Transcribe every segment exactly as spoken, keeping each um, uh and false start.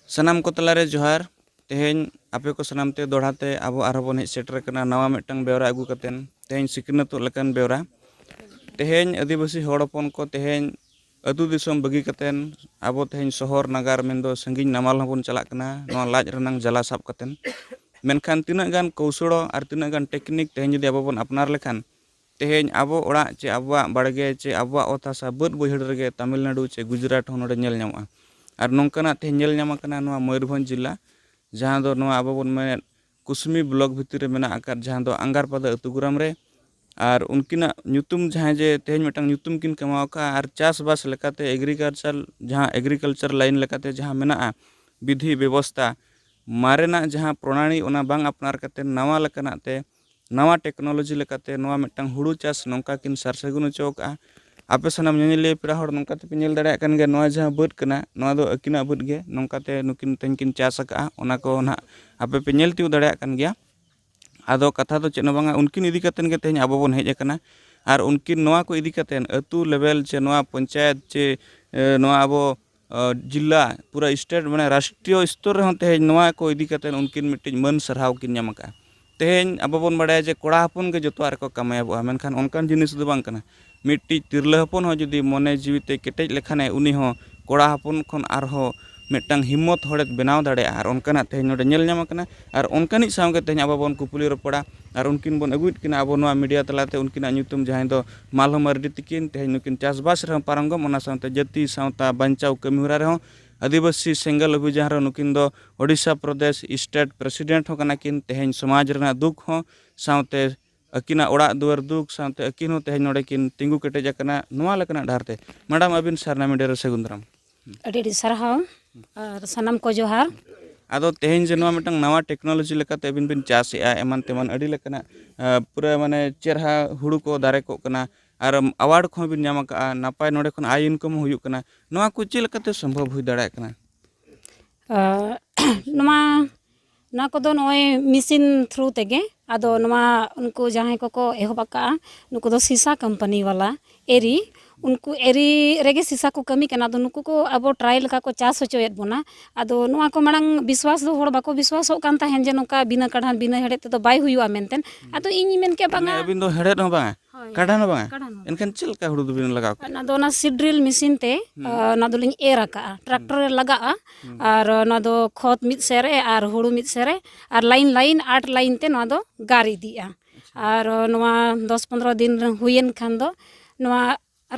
ᱥᱟᱱᱟᱢ ᱠᱚ ᱛᱟᱞᱟᱨᱮ ᱡᱚᱦᱟᱨ᱾ ᱛᱮᱦᱮᱧ ᱟᱯᱮ ᱠᱚ ᱥᱟᱱᱟᱢ ᱛᱮ ᱫᱚᱦᱲᱟ ᱛᱮ ᱟᱵᱚ ᱟᱨᱦᱚᱸ ᱵᱚᱱ ᱦᱮᱡ ᱥᱮᱴᱮᱨ ᱟᱠᱟᱱᱟ ᱱᱟᱣᱟ ᱢᱤᱫᱴᱟᱝ ᱵᱮᱣᱨᱟ ᱟᱹᱜᱩ ᱠᱟᱛᱮᱱ, ᱛᱮᱦᱮᱧ ᱥᱤᱠᱷᱱᱟᱹᱛᱚᱜ ᱞᱮᱠᱟᱱ ᱵᱮᱣᱨᱟ᱾ ᱛᱮᱦᱮᱧ ᱟᱹᱫᱤᱵᱟᱹᱥᱤ ᱦᱚᱲ ᱦᱚᱯᱚᱱ ᱠᱚ ᱛᱮᱦᱮᱧ ᱟᱹᱛᱩ ᱫᱤᱥᱚᱢ ᱵᱟᱹᱜᱤ ᱠᱟᱛᱮᱱ ᱟᱵᱚ ᱛᱮᱦᱮᱧ ᱥᱚᱦᱚᱨ ᱱᱟᱜᱟᱨ ᱢᱮᱱᱫᱚ ᱥᱟᱺᱜᱤᱧ ᱱᱟᱢᱟᱞ ᱦᱚᱸᱵᱚᱱ ᱪᱟᱞᱟᱜ ᱠᱟᱱᱟ ᱱᱚᱣᱟ ᱞᱟᱡ ᱨᱮᱱᱟᱝ ᱡᱟᱞᱟ ᱥᱟᱵ ᱠᱟᱛᱮᱱ᱾ ᱢᱮᱱᱠᱷᱟᱱ ᱛᱤᱱᱟᱹᱜ ᱜᱟᱱ ᱠᱚᱣᱥᱚᱲᱚ ᱟᱨ ᱛᱤᱱᱟᱹᱜ ᱜᱟᱱ ᱴᱮᱠᱱᱤᱠ ᱛᱮᱦᱮᱧ ᱡᱩᱫᱤ ᱟᱵᱚ ᱵᱚᱱ ᱟᱯᱱᱟᱨ ᱞᱮᱠᱷᱟᱱ, ᱛᱮᱦᱮᱧ ᱟᱵᱚ ᱚᱲᱟᱜ ᱪᱮ ᱟᱵᱚᱣᱟᱜ ᱵᱟᱲᱜᱮ ᱪᱮ ᱟᱵᱚᱣᱟᱜ ᱚᱛ ᱦᱟᱥᱟ ᱵᱟᱹᱫᱽ ᱵᱟᱹᱭᱦᱟᱹᱲ ᱨᱮᱜᱮ ᱛᱟᱢᱤᱞᱱᱟᱲᱩ ᱪᱮ ᱜᱩᱡᱽᱨᱟᱴ ᱦᱚᱸ ᱱᱚᱰᱮ ᱧᱮᱞ ᱧᱟᱢᱚᱜᱼᱟ᱾ ᱟᱨ ᱱᱚᱝᱠᱟᱱᱟᱜ ᱛᱮᱦᱮᱧ ᱧᱮᱞ ᱧᱟᱢ ᱟᱠᱟᱱᱟ ᱱᱚᱣᱟ ᱢᱚᱭᱩᱨᱵᱷᱚᱸᱡᱽ ᱡᱮᱞᱟ, ᱡᱟᱦᱟᱸ ᱫᱚ ᱱᱚᱣᱟ ᱟᱵᱚ ᱵᱚᱱ ᱢᱮᱱᱮᱫ ᱠᱩᱥᱢᱤ ᱵᱞᱚᱠ ᱵᱷᱤᱛᱤᱨ ᱨᱮ ᱢᱮᱱᱟᱜ ᱟᱠᱟᱫ, ᱡᱟᱦᱟᱸ ᱫᱚ ᱟᱝᱜᱟᱨᱯᱟᱫᱟ ᱟᱹᱛᱩ ᱜᱨᱟᱢ ᱨᱮ᱾ ᱟᱨ ᱩᱱᱠᱤᱱᱟᱜ ᱧᱩᱛᱩᱢ ᱡᱟᱦᱟᱸᱭ ᱡᱮ ᱛᱮᱦᱮᱧ ᱢᱤᱫᱴᱟᱝ ᱧᱩᱛᱩᱢ ᱠᱤᱱ ᱠᱟᱢᱟᱣ ᱟᱠᱟᱫᱼᱟ, ᱟᱨ ᱪᱟᱥᱵᱟᱥ ᱞᱮᱠᱟᱛᱮ ᱮᱜᱽᱨᱤᱠᱟᱞᱪᱟᱨ, ᱡᱟᱦᱟᱸ ᱮᱜᱽᱨᱤᱠᱟᱞᱪᱟᱨ ᱞᱟᱭᱤᱱ ᱞᱮᱠᱟᱛᱮ ᱡᱟᱦᱟᱸ ᱢᱮᱱᱟᱜᱼᱟ ᱵᱤᱫᱷᱤ ᱵᱮᱵᱚᱥᱛᱷᱟ, ᱢᱟᱨᱮᱱᱟᱜ ᱡᱟᱦᱟᱸ ᱯᱨᱚᱱᱟᱲᱤ ᱚᱱᱟ ᱵᱟᱝ ᱟᱯᱱᱟᱨ ᱠᱟᱛᱮ ᱱᱟᱣᱟ ᱞᱮᱠᱟᱱᱟᱜ ᱛᱮ, ᱱᱟᱣᱟ ᱴᱮᱠᱱᱳᱞᱚᱡᱤ ᱞᱮᱠᱟᱛᱮ ᱱᱚᱣᱟ ᱢᱤᱫᱴᱟᱝ ᱦᱩᱲᱩ ᱪᱟᱥ ᱱᱚᱝᱠᱟ ᱠᱤᱱ ᱥᱟᱨ ᱥᱟᱹᱜᱩᱱ ᱦᱚᱪᱚ ᱟᱠᱟᱫᱼᱟ᱾ ᱟᱯᱮ ᱥᱟᱱᱟᱢ ᱧᱮᱧᱮᱞᱤᱭᱟᱹ ᱯᱮᱲᱟ ᱦᱚᱲ ᱱᱚᱝᱠᱟ ᱛᱮᱯᱮ ᱧᱮᱞ ᱫᱟᱲᱮᱭᱟᱜ ᱠᱟᱱ ᱜᱮᱭᱟ, ᱱᱚᱣᱟ ᱡᱟᱦᱟᱸ ᱵᱟᱹᱫᱽ ᱠᱟᱱᱟ ᱱᱚᱣᱟ ᱫᱚ ᱟᱹᱠᱤᱱᱟᱜ ᱵᱟᱹᱫᱽ ᱜᱮ, ᱱᱚᱝᱠᱟ ᱛᱮ ᱱᱩᱠᱤᱱ ᱛᱮᱦᱮᱧ ᱠᱤᱱ ᱪᱟᱥ ᱟᱠᱟᱫᱼᱟ, ᱚᱱᱟ ᱠᱚ ᱱᱟᱦᱟᱜ ᱟᱯᱮ ᱯᱮ ᱧᱮᱞ ᱛᱤᱭᱳᱜ ᱫᱟᱲᱮᱭᱟᱜ ᱠᱟᱱ ᱜᱮᱭᱟ᱾ ᱟᱫᱚ ᱠᱟᱛᱷᱟ ᱫᱚ ᱪᱮᱫ ᱦᱚᱸ ᱵᱟᱝᱟ, ᱩᱱᱠᱤᱱ ᱤᱫᱤ ᱠᱟᱛᱮᱱ ᱜᱮ ᱛᱮᱦᱮᱧ ᱟᱵᱚ ᱵᱚᱱ ᱦᱮᱡ ᱟᱠᱟᱱᱟ᱾ ᱟᱨ ᱩᱱᱠᱤᱱ ᱱᱚᱣᱟ ᱠᱚ ᱤᱫᱤ ᱠᱟᱛᱮᱱ ᱟᱹᱛᱩ ᱞᱮᱵᱮᱞ ᱪᱮ ᱱᱚᱣᱟ ᱯᱚᱧᱪᱟᱭᱮᱛ ᱪᱮ, ᱮ, ᱱᱚᱣᱟ ᱟᱵᱚ, ᱮ, ᱡᱤᱞᱟ, ᱯᱩᱨᱟᱹ ᱥᱴᱮᱴ, ᱢᱟᱱᱮ ᱨᱟᱥᱴᱨᱤᱭᱚ ᱥᱛᱚᱨ ᱨᱮᱦᱚᱸ ᱛᱮᱦᱮᱧ ᱱᱚᱣᱟ ᱠᱚ ᱤᱫᱤ ᱠᱟᱛᱮᱱ ᱩᱱᱠᱤᱱ ᱢᱤᱫᱴᱤᱡ ᱢᱟᱹᱱ ᱥᱟᱨᱦᱟᱣ ᱠᱤᱱ ᱧᱟᱢ ᱟᱠᱟᱫᱼᱟ᱾ ᱛᱮᱦᱮᱧ ᱟᱵᱚ ᱵᱚᱱ ᱵᱟᱲᱟᱭᱟ ᱡᱮ ᱠᱚᱲᱟ ᱦᱚᱯᱚᱱ ᱜᱮ ᱡᱚᱛᱚᱣᱟᱜ ᱨᱮᱠᱚ ᱠᱟᱢᱟᱭᱟᱵᱚᱜᱼᱟ, ᱢᱮᱱᱠᱷᱟᱱ ᱚᱱᱠᱟᱱ ᱡᱤᱱᱤᱥ ᱫᱚ ᱵᱟᱝ ᱠᱟᱱᱟ᱾ ᱢᱤᱫᱴᱤᱡ ᱛᱤᱨᱞᱟᱹ ᱦᱚᱯᱚᱱ ᱦᱚᱸ ᱡᱩᱫᱤ ᱢᱚᱱᱮ ᱡᱤᱣᱤ ᱛᱮ ᱠᱮᱴᱮᱡ ᱞᱮᱠᱷᱟᱱᱮ, ᱩᱱᱤ ᱦᱚᱸ ᱠᱚᱲᱟ ᱦᱚᱯᱚᱱ ᱠᱷᱚᱱ ᱟᱨᱦᱚᱸ ᱢᱤᱫᱴᱟᱝ ᱦᱤᱢᱢᱚᱛ ᱦᱚᱲᱮ ᱵᱮᱱᱟᱣ ᱫᱟᱲᱮᱭᱟᱜᱼᱟ᱾ ᱟᱨ ᱚᱱᱠᱟᱱᱟᱜ ᱛᱮᱦᱮᱧ ᱱᱚᱰᱮ ᱧᱮᱞ ᱧᱟᱢ ᱟᱠᱟᱱᱟ᱾ ᱟᱨ ᱚᱱᱠᱟᱱᱤᱡ ᱥᱟᱶᱜᱮ ᱛᱮᱦᱮᱧ ᱟᱵᱚ ᱵᱚᱱ ᱠᱩᱯᱞᱤ ᱨᱚᱯᱚᱲᱟ᱾ ᱟᱨ ᱩᱱᱠᱤᱱ ᱵᱚᱱ ᱟᱹᱜᱩᱭᱮᱫ ᱠᱤᱱᱟ ᱟᱵᱚ ᱱᱚᱣᱟ ᱢᱤᱰᱤᱭᱟ ᱛᱟᱞᱟᱛᱮ, ᱩᱱᱠᱤᱱᱟᱜ ᱧᱩᱛᱩᱢ ᱡᱟᱦᱟᱸᱭ ᱫᱚ ᱢᱟᱞᱦᱚ ᱢᱟᱨᱰᱤ ᱛᱤᱠᱤᱱ, ᱛᱮᱦᱮᱧ ᱱᱩᱠᱤᱱ ᱪᱟᱥᱵᱟᱥ ᱨᱮᱦᱚᱸ ᱯᱟᱨᱚᱝᱜᱚᱢ, ᱚᱱᱟ ᱥᱟᱶᱛᱮ ᱡᱟᱹᱛᱤ ᱥᱟᱶᱛᱟ ᱵᱟᱧᱪᱟᱣ ᱠᱟᱹᱢᱤ ᱦᱚᱨᱟ ᱨᱮᱦᱚᱸ, ᱟᱹᱫᱤᱵᱟᱹᱥᱤ ᱥᱮᱸᱜᱮᱞ ᱚᱵᱷᱤᱡᱟᱱ ᱨᱮᱦᱚᱸ ᱱᱩᱠᱤᱱ ᱫᱚ ᱳᱰᱤᱥᱟ ᱯᱨᱚᱫᱮᱥ ᱥᱴᱮᱴ ᱯᱨᱮᱥᱤᱰᱮᱱᱴ ᱦᱚᱸ ᱠᱟᱱᱟ ᱠᱤᱱ᱾ ᱛᱮᱦᱮᱧ ᱥᱚᱢᱟᱡᱽ ᱨᱮᱱᱟᱜ ᱫᱩᱠ ᱦᱚᱸ ᱥᱟᱶᱛᱮ ᱟᱹᱠᱤᱱᱟᱜ ᱚᱲᱟᱜ ᱫᱩᱣᱟᱹᱨ ᱫᱩᱠ ᱥᱟᱶᱛᱮ ᱟᱹᱠᱤᱱ ᱦᱚᱸ ᱛᱮᱦᱮᱧ ᱱᱚᱰᱮ ᱠᱤᱱ ᱛᱤᱸᱜᱩ ᱠᱮᱴᱮᱡ ᱟᱠᱟᱱᱟ ᱱᱚᱣᱟ ᱞᱮᱠᱟᱱᱟᱜ ᱰᱟᱦᱟᱨ ᱛᱮ᱾ ᱢᱮᱰᱟᱢ, ᱟᱹᱵᱤᱱ ᱥᱟᱨᱱᱟ ᱢᱤᱰᱤᱭᱟ ᱨᱮ ᱥᱟᱹᱜᱩᱱ ᱫᱟᱨᱟᱢ᱾ ᱟᱹᱰᱤ ᱟᱹᱰᱤ ᱥᱟᱨᱦᱟᱣ ᱟᱨ ᱥᱟᱱᱟᱢ ᱠᱚ ᱡᱚᱦᱟᱨ᱾ ᱟᱫᱚ ᱛᱮᱦᱮᱧ ᱡᱮ ᱱᱚᱣᱟ ᱢᱤᱫᱴᱟᱝ ᱱᱟᱣᱟ ᱴᱮᱠᱱᱳᱞᱚᱡᱤ ᱞᱮᱠᱟᱛᱮ ᱟᱹᱵᱤᱱ ᱵᱤᱱ ᱪᱟᱥᱮᱜᱼᱟ, ᱮᱢᱟᱱ ᱛᱮᱢᱟᱱ ᱟᱹᱰᱤ ᱞᱮᱠᱟᱱᱟᱜ, ᱟᱸ, ᱯᱩᱨᱟᱹ ᱢᱟᱱᱮ ᱪᱮᱨᱦᱟ ᱦᱩᱲᱩ ᱠᱚ ᱫᱟᱨᱮ ᱠᱚᱜ ᱠᱟᱱᱟ, ᱟᱨ ᱟᱣᱟᱨᱰ ᱠᱚᱦᱚᱸ ᱵᱤᱱ ᱧᱟᱢ ᱟᱠᱟᱫᱼᱟ, ᱱᱟᱯᱟᱭ ᱱᱚᱰᱮ ᱠᱷᱚᱱ ᱟᱭ ᱤᱱᱠᱟᱢ ᱦᱚᱸ ᱦᱩᱭᱩᱜ ᱠᱟᱱᱟ᱾ ᱱᱚᱣᱟ ᱠᱚ ᱪᱮᱫ ᱞᱮᱠᱟᱛᱮ ᱥᱚᱢᱵᱷᱚᱵ ᱦᱩᱭ ᱫᱟᱲᱮᱭᱟᱜ ᱠᱟᱱᱟ? ᱟᱸ, ᱱᱚᱣᱟ, ᱱᱚᱣᱟ ᱠᱚᱫᱚ ᱱᱚᱜᱼᱚᱭ ᱢᱮᱥᱤᱱ ᱛᱷᱨᱩ ᱛᱮᱜᱮ, ᱟᱫᱚ ᱱᱚᱣᱟ ᱩᱱᱠᱩ ᱡᱟᱦᱟᱸᱭ ᱠᱚᱠᱚ ᱮᱦᱚᱵ ᱟᱠᱟᱫᱼᱟ, ᱱᱩᱠᱩ ᱫᱚ ᱥᱤᱥᱟ ᱠᱳᱢᱯᱟᱱᱤ ᱵᱟᱞᱟ ᱮᱨᱤ, ᱩᱱᱠᱩ ᱮᱨᱤ ᱨᱮᱜᱮ ᱥᱤᱥᱟ ᱠᱚ ᱠᱟᱹᱢᱤ ᱠᱟᱱᱟ᱾ ᱟᱫᱚ ᱱᱩᱠᱩ ᱠᱚ ᱟᱵᱚ ᱴᱨᱟᱭ ᱞᱮᱠᱟ ᱠᱚ ᱪᱟᱥ ᱦᱚᱪᱚᱭᱮᱫ ᱵᱚᱱᱟ᱾ ᱟᱫᱚ ᱱᱚᱣᱟ ᱠᱚ ᱢᱟᱲᱟᱝ ᱵᱤᱥᱣᱟᱥ ᱫᱚ ᱦᱚᱲ ᱵᱟᱠᱚ ᱵᱤᱥᱣᱟᱥᱚᱜ ᱠᱟᱱ ᱛᱟᱦᱮᱸᱫ ᱡᱮ ᱱᱚᱝᱠᱟ ᱵᱤᱱᱟᱹ ᱠᱟᱰᱷᱟᱱ, ᱵᱤᱱᱟᱹ ᱦᱮᱲᱦᱮᱫ ᱛᱮᱫᱚ ᱵᱟᱭ ᱦᱩᱭᱩᱜᱼᱟ ᱢᱮᱱᱛᱮ᱾ ᱟᱫᱚ ᱤᱧ ᱢᱮᱱ ᱠᱮᱫ, ᱢᱟᱱᱮ ᱵᱟᱝᱟ᱾ ᱟᱹᱵᱤᱱ ᱫᱚ ᱦᱮᱲᱦᱮᱫ ᱦᱚᱸ ᱵᱟᱝᱟ, ᱦᱳᱭ, ᱠᱟᱰᱷᱟᱱ ᱦᱚᱸ ᱵᱟᱝᱟ? ᱠᱟᱰᱷᱟᱱ ᱦᱚᱸ᱾ ᱮᱱᱠᱷᱟᱱ ᱪᱮᱫ ᱞᱮᱠᱟ ᱦᱩᱲᱩ ᱫᱚᱵᱤᱱ ᱞᱟᱜᱟᱣ ᱠᱮᱫᱟ? ᱚᱱᱟ ᱫᱚ ᱚᱱᱟ ᱥᱤᱰ ᱰᱨᱤᱞ ᱢᱮᱥᱤᱱ ᱛᱮ, ᱦᱩᱸ᱾ ᱟ, ᱚᱱᱟ ᱫᱚᱞᱤᱧ ᱮᱨ ᱟᱠᱟᱜᱼᱟ᱾ ᱴᱨᱟᱠᱴᱚᱨ ᱨᱮ ᱞᱟᱜᱟᱜᱼᱟ᱾ ᱦᱩᱸ᱾ ᱟᱨ ᱚᱱᱟ ᱫᱚ ᱠᱷᱚᱛ ᱢᱤᱫ ᱥᱮᱫ ᱨᱮ ᱟᱨ ᱦᱩᱲᱩ ᱢᱤᱫ ᱥᱮᱫ ᱨᱮ, ᱟᱨ ᱞᱟᱭᱤᱱ ᱞᱟᱭᱤᱱ ᱟᱴ ᱞᱟᱭᱤᱱ ᱛᱮ ᱱᱚᱣᱟ ᱫᱚ ᱜᱟᱨ ᱤᱫᱤᱜᱼᱟ᱾ ᱟᱪᱪᱷᱟ᱾ ᱟᱨ ᱱᱚᱣᱟ ᱫᱚᱥ ᱯᱚᱱᱨᱚ ᱫᱤᱱ ᱦᱩᱭᱮᱱ ᱠᱷᱟᱱ ᱫᱚ ᱱᱚᱣᱟ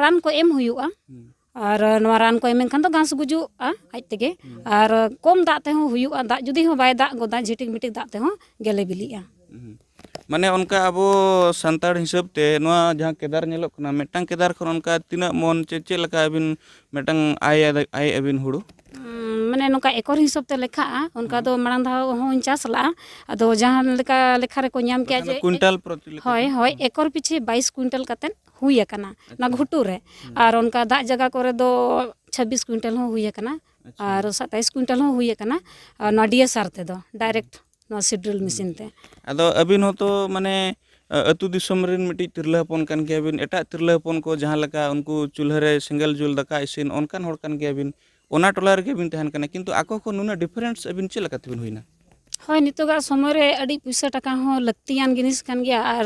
ᱨᱟᱱ ᱠᱚ ᱮᱢ ᱦᱩᱭᱩᱜᱼᱟ᱾ ᱦᱩᱸ᱾ ᱟᱨ ᱱᱚᱣᱟ ᱨᱟᱱ ᱠᱚ ᱮᱢ ᱮᱱᱠᱷᱟᱱ ᱫᱚ ᱜᱷᱟᱥ ᱜᱩᱡᱩᱜᱼᱟ ᱟᱡ ᱛᱮᱜᱮ᱾ ᱦᱩᱸ᱾ ᱟᱨ ᱠᱚᱢ ᱫᱟᱜ ᱛᱮᱦᱚᱸ ᱦᱩᱭᱩᱜᱼᱟ, ᱫᱟᱜ ᱡᱩᱫᱤ ᱦᱚᱸ ᱵᱟᱭ ᱫᱟᱜ ᱜᱚᱫᱟ, ᱡᱷᱤᱴᱤᱠ ᱢᱤᱴᱤᱠ ᱫᱟᱜ ᱛᱮᱦᱚᱸ ᱜᱮᱞᱮ ᱵᱤᱞᱤᱜᱼᱟ᱾ ᱦᱩᱸ᱾ ᱢᱟᱱᱮ ᱚᱱᱠᱟ ᱟᱵᱚ ᱥᱟᱱᱛᱟᱲ ᱦᱤᱥᱟᱹᱵ ᱛᱮ ᱱᱚᱣᱟ ᱡᱟᱦᱟᱸ ᱠᱮᱫᱟᱨ ᱧᱮᱞᱚᱜ ᱠᱟᱱᱟ, ᱢᱤᱫᱴᱟᱝ ᱠᱮᱫᱟᱨ ᱠᱷᱚᱱ ᱚᱱᱠᱟ ᱛᱤᱱᱟᱹᱜ ᱢᱚᱱ ᱪᱮ ᱪᱮᱫ ᱞᱮᱠᱟ ᱟᱹᱵᱤᱱ ᱢᱤᱫᱴᱟᱝ ᱟᱭ, ᱟᱭ ᱟᱹᱵᱤᱱ ᱦᱩᱲᱩ? ᱩᱸ, ᱢᱟᱱᱮ ᱱᱚᱝᱠᱟ ᱮᱠᱚᱨ ᱦᱤᱥᱟᱹᱵ ᱛᱮ ᱞᱮᱠᱷᱟᱜᱼᱟ, ᱚᱱᱠᱟ ᱦᱩᱸ᱾ ᱫᱚ ᱢᱟᱲᱟᱝ ᱫᱷᱟᱣ ᱦᱚᱸᱧ ᱪᱟᱥ ᱞᱟᱜᱼᱟ᱾ ᱟᱫᱚ ᱡᱟᱦᱟᱸ ᱞᱮᱠᱟ ᱞᱮᱠᱷᱟ ᱨᱮᱠᱚ ᱧᱟᱢ ᱠᱮᱜᱼᱟ ᱵᱟᱠᱷᱟᱱ ᱫᱚ ᱡᱮ ᱠᱩᱭᱤᱱᱴᱟᱞ ᱯᱨᱚᱛᱤ ᱞᱮᱠᱟ ᱦᱳᱭ, ᱛᱮ? ᱦᱳᱭ, ᱦᱩᱸ᱾ ᱮᱠᱚᱨ ᱯᱤᱪᱷᱤ ᱵᱟᱭᱤᱥ ᱠᱩᱭᱤᱱᱴᱟᱞ ᱠᱟᱛᱮᱫ ᱦᱩᱭ ᱟᱠᱟᱱᱟ, ᱚᱱᱟ ᱟᱪᱪᱷᱟ᱾ ᱜᱷᱩᱴᱩ ᱨᱮ᱾ ᱦᱩᱸ᱾ ᱟᱨ ᱚᱱᱠᱟ ᱫᱟᱜ ᱡᱟᱭᱜᱟ ᱠᱚᱨᱮ ᱫᱚ ᱪᱷᱟᱵᱵᱤᱥ ᱠᱩᱭᱤᱱᱴᱟᱞ ᱦᱚᱸ ᱦᱩᱭ ᱟᱠᱟᱱᱟ᱾ ᱟᱪᱪᱷᱟ᱾ ᱟᱨ ᱥᱟᱛᱟᱭᱤᱥ ᱠᱩᱭᱤᱱᱴᱟᱞ ᱦᱚᱸ ᱦᱩᱭ ᱟᱠᱟᱱᱟ, ᱟᱨ ᱱᱚᱣᱟ ᱰᱤ ᱮᱥ ᱟᱨ ᱛᱮᱫᱚ, ᱦᱩᱸ᱾ ᱰᱟᱭᱨᱮᱠᱴ ᱱᱚᱣᱟ ᱥᱤᱰ ᱰᱨᱤᱞ ᱦᱩᱸ᱾ ᱢᱮᱥᱤᱱ ᱛᱮ᱾ ᱟᱫᱚ ᱟᱹᱵᱤᱱ ᱦᱚᱸᱛᱚ ᱢᱟᱱᱮ, ᱟ, ᱟᱹᱛᱩ ᱫᱤᱥᱚᱢ ᱨᱮᱱ ᱢᱤᱫᱴᱤᱡ ᱛᱤᱨᱞᱟᱹ ᱦᱚᱯᱚᱱ ᱠᱟᱱ ᱜᱮᱭᱟᱵᱤᱱ, ᱮᱴᱟᱜ ᱛᱤᱨᱞᱟᱹ ᱦᱚᱯᱚᱱ ᱠᱚ ᱡᱟᱦᱟᱸ ᱞᱮᱠᱟ ᱩᱱᱠᱩ ᱪᱩᱞᱦᱟᱹ ᱨᱮ ᱥᱮᱸᱜᱮᱞ ᱡᱩᱞ ᱫᱟᱠᱟ ᱤᱥᱤᱱ ᱚᱱᱠᱟᱱ ᱦᱚᱲ ᱠᱟᱱ ᱜᱮᱭᱟᱵᱤᱱ, ᱚᱱᱟ ᱴᱚᱞᱟ ᱨᱮᱜᱮ ᱵᱤᱱ ᱛᱟᱦᱮᱱ ᱠᱟᱱᱟ, ᱠᱤᱱᱛᱩ ᱟᱠᱚ ᱠᱷᱚᱱ ᱱᱩᱱᱟᱹᱜ ᱰᱤᱯᱷᱟᱨᱮᱱᱥ ᱟᱹᱵᱤᱱ ᱪᱮᱫ ᱞᱮᱠᱟ ᱛᱮᱵᱤᱱ ᱦᱩᱭᱱᱟ? ᱦᱳᱭ, ᱱᱤᱛᱚᱜᱟᱜ ᱥᱚᱢᱚᱭ ᱨᱮ ᱟᱹᱰᱤ ᱯᱩᱭᱥᱟᱹ ᱴᱟᱠᱟ ᱦᱚᱸ ᱞᱟᱹᱠᱛᱤᱭᱟᱱ ᱡᱤᱱᱤᱥ ᱠᱟᱱ ᱜᱮᱭᱟ, ᱟᱨ